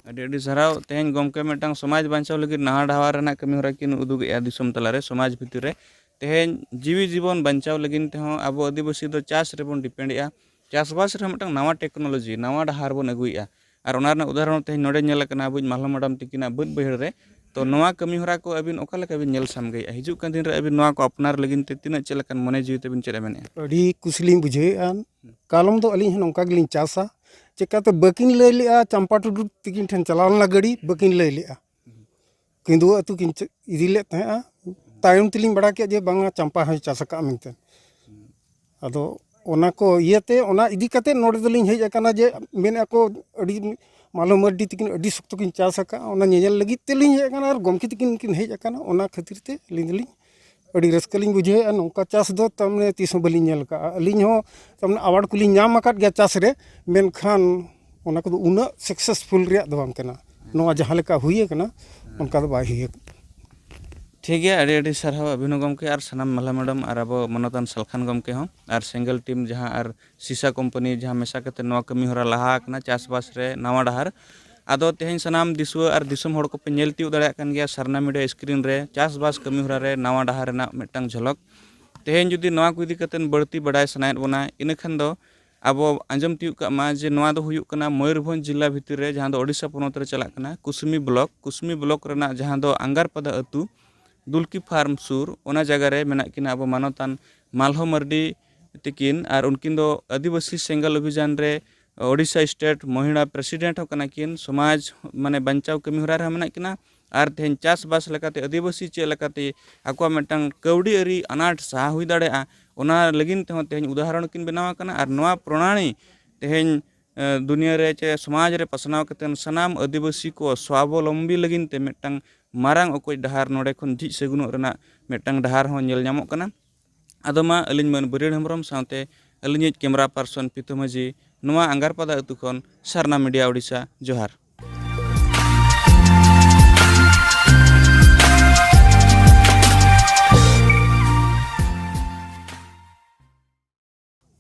ᱟᱹᱰᱤ ᱟᱹᱰᱤ ᱥᱟᱨᱦᱟᱣ᱾ ᱛᱮᱦᱮᱧ ᱜᱚᱢᱠᱮ ᱢᱤᱫᱴᱟᱝ ᱥᱚᱢᱟᱡᱽ ᱵᱟᱧᱪᱟᱣ ᱞᱟᱹᱜᱤᱫ ᱱᱟᱦᱟᱜ ᱰᱟᱦᱟᱨ ᱨᱮᱱᱟᱜ ᱠᱟᱹᱢᱤ ᱦᱚᱨᱟ ᱠᱤᱱ ᱩᱫᱩᱜᱮᱜᱼᱟ ᱫᱤᱥᱚᱢ ᱛᱟᱞᱟᱨᱮ, ᱥᱚᱢᱟᱡᱽ ᱵᱷᱤᱛᱤᱨ ᱨᱮ᱾ ᱛᱮᱦᱮᱧ ᱡᱤᱣᱤ ᱡᱤᱵᱚᱱ ᱵᱟᱧᱪᱟᱣ ᱞᱟᱹᱜᱤᱫ ᱛᱮᱦᱚᱸ ᱟᱵᱚ ᱟᱹᱫᱤᱵᱟᱹᱥᱤ ᱫᱚ ᱪᱟᱥ ᱨᱮᱵᱚᱱ ᱰᱤᱯᱮᱱᱰᱮᱜᱼᱟ᱾ ᱪᱟᱥᱵᱟᱥ ᱨᱮᱦᱚᱸ ᱢᱤᱫᱴᱟᱝ ᱱᱟᱣᱟ ᱴᱮᱠᱱᱳᱞᱚᱡᱤ, ᱱᱟᱣᱟ ᱰᱟᱦᱟᱨ ᱵᱚᱱ ᱟᱹᱜᱩᱭᱮᱜᱼᱟ᱾ ᱟᱨ ᱚᱱᱟ ᱨᱮᱱᱟᱜ ᱩᱫᱟᱦᱚᱨᱚᱱ ᱛᱮᱦᱮᱧ ᱱᱚᱰᱮ ᱧᱮᱞ ᱟᱠᱟᱱᱟ, ᱟᱵᱚᱭᱤᱡ ᱢᱟᱞᱦᱟ ᱢᱟᱰᱟᱢ ᱛᱤᱠᱤᱱᱟᱜ ᱵᱟᱹᱫᱽ ᱵᱟᱹᱭᱦᱟᱹᱲ ᱨᱮ ᱛᱚ ᱱᱚᱣᱟ ᱠᱟᱹᱢᱤ ᱦᱚᱨᱟ ᱠᱚ ᱟᱹᱵᱤᱱ ᱚᱠᱟ ᱞᱮᱠᱟ ᱵᱤᱱ ᱧᱮᱞ ᱥᱟᱢᱜᱮᱭᱮᱫᱼᱟ? ᱦᱤᱡᱩᱜ ᱠᱟᱱ ᱫᱤᱱ ᱨᱮ ᱟᱹᱵᱤᱱ ᱱᱚᱣᱟ ᱠᱚ ᱟᱯᱱᱟᱨ ᱞᱟᱹᱜᱤᱫ ᱛᱮ ᱛᱤᱱᱟᱹᱜ ᱪᱮᱫ ᱞᱮᱠᱟᱱ ᱢᱚᱱᱮ ᱡᱤᱣᱤ ᱛᱟᱹᱵᱤᱱ ᱪᱮᱫ ᱮ ᱢᱮᱱᱮᱫᱼᱟ? ᱟᱹᱰᱤ ᱠᱩᱥᱤ ᱞᱤᱧ ᱵᱩᱡᱷᱟᱹᱣᱮᱫᱼᱟ᱾ ᱠᱟᱞᱚᱢ ᱫᱚ ᱟᱹᱞᱤᱧ ᱦᱚᱸ ᱱᱚᱝᱠᱟ ᱜᱮᱞᱤᱧ ᱪᱟᱥᱟ᱾ ᱪᱮᱠᱟᱛᱮ ᱵᱟᱹᱠᱤᱱ ᱞᱟᱹᱭ ᱞᱮᱜᱼᱟ, ᱪᱟᱢᱯᱟ ᱴᱩᱰᱩ ᱛᱤᱠᱤᱱ ᱴᱷᱮᱱ ᱪᱟᱞᱟᱣ ᱞᱮᱱᱟ ᱜᱟᱹᱰᱤ, ᱵᱟᱹᱠᱤᱱ ᱞᱟᱹᱭ ᱞᱮᱜᱼᱟ᱾ ᱠᱤᱸᱫᱩᱣᱟᱹ ᱟᱹᱛᱩ ᱠᱤᱱ ᱪᱮ-, ᱤᱫᱤ ᱞᱮᱫ ᱛᱟᱦᱮᱸᱜᱼᱟ᱾ ᱛᱟᱭᱚᱢ ᱛᱮᱞᱤᱧ ᱵᱟᱲᱟᱭ ᱠᱮᱫ ᱡᱮ ᱵᱟᱝᱟ, ᱪᱟᱢᱯᱟ ᱦᱚᱸᱭ ᱪᱟᱥ ᱟᱠᱟᱫᱼᱟ ᱢᱮᱱᱛᱮ᱾ ᱟᱫᱚ ᱚᱱᱟ ᱠᱚ ᱤᱭᱟᱹᱛᱮ, ᱚᱱᱟ ᱤᱫᱤ ᱠᱟᱛᱮ ᱱᱚᱰᱮ ᱫᱚᱞᱤᱧ ᱦᱮᱡ ᱟᱠᱟᱱᱟ ᱡᱮ ᱢᱮᱱᱮᱫᱼᱟ ᱠᱚ ᱟᱹᱰᱤ ᱢᱟᱞᱚ ᱢᱟᱹᱨᱰᱤ ᱛᱤᱠᱤᱱ ᱟᱹᱰᱤ ᱥᱚᱠᱛᱚ ᱠᱤᱱ ᱪᱟᱥ ᱟᱠᱟᱫᱼᱟ, ᱚᱱᱟ ᱧᱮᱧᱮᱞ ᱞᱟᱹᱜᱤᱫ ᱛᱮᱞᱤᱧ ᱦᱮᱡ ᱟᱠᱟᱱᱟ ᱟᱨ ᱜᱚᱢᱠᱮ ᱛᱤᱠᱤᱱ ᱠᱤᱱ ᱦᱮᱡ ᱟᱠᱟᱱᱟ᱾ ᱚᱱᱟ ᱠᱷᱟᱹᱛᱤᱨ ᱛᱮ ᱟᱹᱞᱤᱧ ᱫᱚᱞᱤᱧ ᱟᱹᱰᱤ ᱨᱟᱹᱥᱠᱟᱹ ᱞᱤᱧ ᱵᱩᱡᱷᱟᱹᱣᱮᱫᱼᱟ᱾ ᱱᱚᱝᱠᱟ ᱪᱟᱥ ᱫᱚ ᱛᱟᱨᱢᱟᱱᱮ ᱛᱤᱥ ᱦᱚᱸ ᱵᱟᱹᱞᱤᱧ ᱧᱮᱞ ᱟᱠᱟᱫᱼᱟ᱾ ᱟᱹᱞᱤᱧ ᱦᱚᱸ ᱛᱟᱨᱢᱟᱱᱮ ᱟᱣᱟᱨᱰ ᱠᱚᱞᱤᱧ ᱧᱟᱢ ᱟᱠᱟᱫ ᱜᱮᱭᱟ ᱪᱟᱥ ᱨᱮ, ᱢᱮᱱᱠᱷᱟᱱ ᱚᱱᱟ ᱠᱚᱫᱚ ᱩᱱᱟᱹᱜ ᱥᱟᱠᱥᱮᱥᱯᱷᱩᱞ ᱨᱮᱭᱟᱜ ᱫᱚ ᱵᱟᱝ ᱠᱟᱱᱟ᱾ ᱱᱚᱣᱟ ᱡᱟᱦᱟᱸ ᱞᱮᱠᱟ ᱦᱩᱭ ᱟᱠᱟᱱᱟ, ᱚᱱᱠᱟ ᱫᱚ ᱵᱟᱭ ᱦᱩᱭ ᱟᱠᱟᱱᱟ᱾ ᱴᱷᱤᱠ ᱜᱮᱭᱟ, ᱟᱹᱰᱤ ᱟᱹᱰᱤ ᱥᱟᱨᱦᱟᱣ ᱟᱹᱵᱤᱱ ᱦᱚᱸ ᱜᱚᱢᱠᱮ ᱟᱨ ᱥᱟᱱᱟᱢ ᱢᱟᱞᱦᱟ ᱢᱮᱰᱟᱢ ᱟᱨ ᱟᱵᱚ ᱢᱟᱱᱚᱛᱟᱱ ᱥᱟᱞᱠᱷᱟᱱ ᱜᱚᱢᱠᱮ ᱦᱚᱸ ᱟᱨ ᱥᱮᱸᱜᱮᱞ ᱴᱤᱢ ᱡᱟᱦᱟᱸ ᱟᱨ ᱥᱤᱥᱟ ᱠᱳᱢᱯᱟᱱᱤ ᱡᱟᱦᱟᱸ ᱢᱮᱥᱟ ᱠᱟᱛᱮ ᱱᱚᱣᱟ ᱠᱟᱹᱢᱤ ᱦᱚᱨᱟ ᱞᱟᱦᱟ ᱟᱠᱟᱱᱟ ᱪᱟᱥᱵᱟᱥ ᱨᱮ ᱱᱟᱣᱟ ᱰᱟᱦᱟᱨ᱾ ᱟᱫᱚ ᱛᱮᱦᱮᱧ ᱥᱟᱱᱟᱢ ᱫᱤᱥᱩᱣᱟᱹ ᱟᱨ ᱫᱤᱥᱚᱢ ᱦᱚᱲ ᱠᱚᱯᱮ ᱧᱮᱞ ᱛᱤᱭᱳᱜ ᱫᱟᱲᱮᱭᱟᱜ ᱠᱟᱱ ᱜᱮᱭᱟ ᱥᱟᱨᱱᱟ ᱢᱤᱰᱤᱭᱟ ᱥᱠᱨᱤᱱ ᱨᱮ ᱪᱟᱥᱵᱟᱥ ᱠᱟᱹᱢᱤ ᱦᱚᱨᱟ ᱨᱮ ᱱᱟᱣᱟ ᱰᱟᱦᱟᱨ ᱨᱮᱱᱟᱜ ᱢᱤᱫᱴᱟᱝ ᱡᱷᱚᱞᱚᱠ᱾ ᱛᱮᱦᱮᱧ ᱡᱩᱫᱤ ᱱᱚᱣᱟ ᱠᱚ ᱤᱫᱤ ᱠᱟᱛᱮ ᱵᱟᱹᱲᱛᱤ ᱵᱟᱰᱟᱭ ᱥᱟᱱᱟᱭᱮᱫ ᱵᱚᱱᱟ, ᱤᱱᱟᱹᱠᱷᱟᱱ ᱫᱚ ᱟᱵᱚ ᱟᱸᱡᱚᱢ ᱛᱤᱭᱳᱜ ᱠᱟᱜ ᱢᱟ ᱡᱮ ᱱᱚᱣᱟ ᱫᱚ ᱦᱩᱭᱩᱜ ᱠᱟᱱᱟ ᱢᱚᱭᱩᱨᱵᱷᱚᱸᱡᱽ ᱡᱮᱞᱟ ᱵᱷᱤᱛᱤᱨ ᱨᱮ, ᱡᱟᱦᱟᱸ ᱫᱚ ᱳᱰᱤᱥᱟ ᱯᱚᱱᱚᱛ ᱨᱮ ᱪᱟᱞᱟᱜ ᱠᱟᱱᱟ, ᱠᱩᱥᱢᱤ ᱵᱞᱚᱠ᱾ ᱠᱩᱥᱢᱤ ᱵᱞᱚᱠ ᱨᱮᱱᱟᱜ ᱡᱟᱦᱟᱸ ᱫᱚ ᱟᱝᱜᱟᱨᱯᱟᱫᱟ ᱟᱹᱛᱩ, ᱫᱩᱞᱠᱤ ᱯᱷᱟᱨᱢ ᱥᱩᱨ, ᱚᱱᱟ ᱡᱟᱭᱜᱟ ᱨᱮ ᱢᱮᱱᱟᱜ ᱠᱤᱱᱟ ᱟᱵᱚ ᱢᱟᱱᱚᱛᱟᱱ ᱢᱟᱞᱦᱚ ᱢᱟᱨᱰᱤ ᱛᱤᱠᱤᱱ᱾ ᱟᱨ ᱩᱱᱠᱤᱱ ᱫᱚ ᱟᱹᱫᱤᱵᱟᱹᱥᱤ ᱥᱮᱸᱜᱮᱞ ᱚᱵᱷᱤᱡᱟᱱ ᱨᱮ ᱳᱰᱤᱥᱟ ᱥᱴᱮᱴ ᱢᱚᱦᱤᱞᱟ ᱯᱨᱮᱥᱤᱰᱮᱱᱴ ᱦᱚᱸ ᱠᱟᱱᱟ ᱠᱤᱱ, ᱥᱚᱢᱟᱡᱽ ᱢᱟᱱᱮ ᱵᱟᱧᱪᱟᱣ ᱠᱟᱹᱢᱤ ᱦᱚᱨᱟ ᱨᱮᱦᱚᱸ ᱢᱮᱱᱟᱜ ᱠᱤᱱᱟ᱾ ᱟᱨ ᱛᱮᱦᱮᱧ ᱪᱟᱥᱵᱟᱥ ᱞᱮᱠᱟᱛᱮ ᱟᱹᱫᱤᱵᱟᱹᱥᱤ ᱪᱮᱫ ᱞᱮᱠᱟᱛᱮ ᱟᱠᱚᱣᱟᱜ ᱢᱤᱫᱴᱟᱝ ᱠᱟᱹᱣᱰᱤ ᱟᱹᱨᱤ ᱟᱱᱟᱴ ᱥᱟᱦᱟ ᱦᱩᱭ ᱫᱟᱲᱮᱭᱟᱜᱼᱟ, ᱚᱱᱟ ᱞᱟᱹᱜᱤᱫ ᱛᱮᱦᱚᱸ ᱛᱮᱦᱮᱧ ᱩᱫᱟᱦᱚᱨᱚᱱ ᱠᱤᱱ ᱵᱮᱱᱟᱣ ᱟᱠᱟᱱᱟ᱾ ᱟᱨ ᱱᱚᱣᱟ ᱯᱨᱚᱱᱟᱲᱤ ᱛᱮᱦᱮᱧ, ᱮ, ᱫᱩᱱᱤᱭᱟᱹ ᱨᱮ ᱪᱮ ᱥᱚᱢᱟᱡᱽ ᱨᱮ ᱯᱟᱥᱱᱟᱣ ᱠᱟᱛᱮ ᱥᱟᱱᱟᱢ ᱟᱹᱫᱤᱵᱟᱹᱥᱤ ᱠᱚ ᱥᱣᱟᱵᱚᱞᱚᱢᱵᱤ ᱞᱟᱹᱜᱤᱫ ᱛᱮ ᱢᱤᱫᱴᱟᱝ ᱢᱟᱨᱟᱝ ᱚᱠᱚᱡ ᱰᱟᱦᱟᱨ ᱱᱚᱰᱮ ᱠᱷᱚᱱ ᱡᱷᱤᱡ ᱥᱟᱹᱜᱩᱱᱚᱜ ᱨᱮᱱᱟᱜ ᱢᱤᱫᱴᱟᱝ ᱰᱟᱦᱟᱨ ᱦᱚᱸ ᱧᱮᱞ ᱧᱟᱢᱚᱜ ᱠᱟᱱᱟ᱾ ᱟᱫᱚ ᱢᱟ ᱟᱹᱞᱤᱧ ᱢᱟᱹᱱ ᱵᱤᱨᱟᱹᱲ ᱦᱮᱢᱵᱨᱚᱢ ᱥᱟᱶᱛᱮ ᱟᱹᱞᱤᱧᱤᱡ ᱠᱮᱢᱨᱟ ᱯᱟᱨᱥᱚᱱ ᱯᱤᱛᱟᱹ ᱢᱟᱹᱡᱷᱤ, ᱱᱚᱣᱟ ᱟᱝᱜᱟᱨᱯᱟᱫᱟ ᱟᱹᱛᱩ ᱠᱷᱚᱱ ᱥᱟᱨᱱᱟ ᱢᱤᱰᱤᱭᱟ ᱳᱰᱤᱥᱟ, ᱡᱚᱦᱟᱨ᱾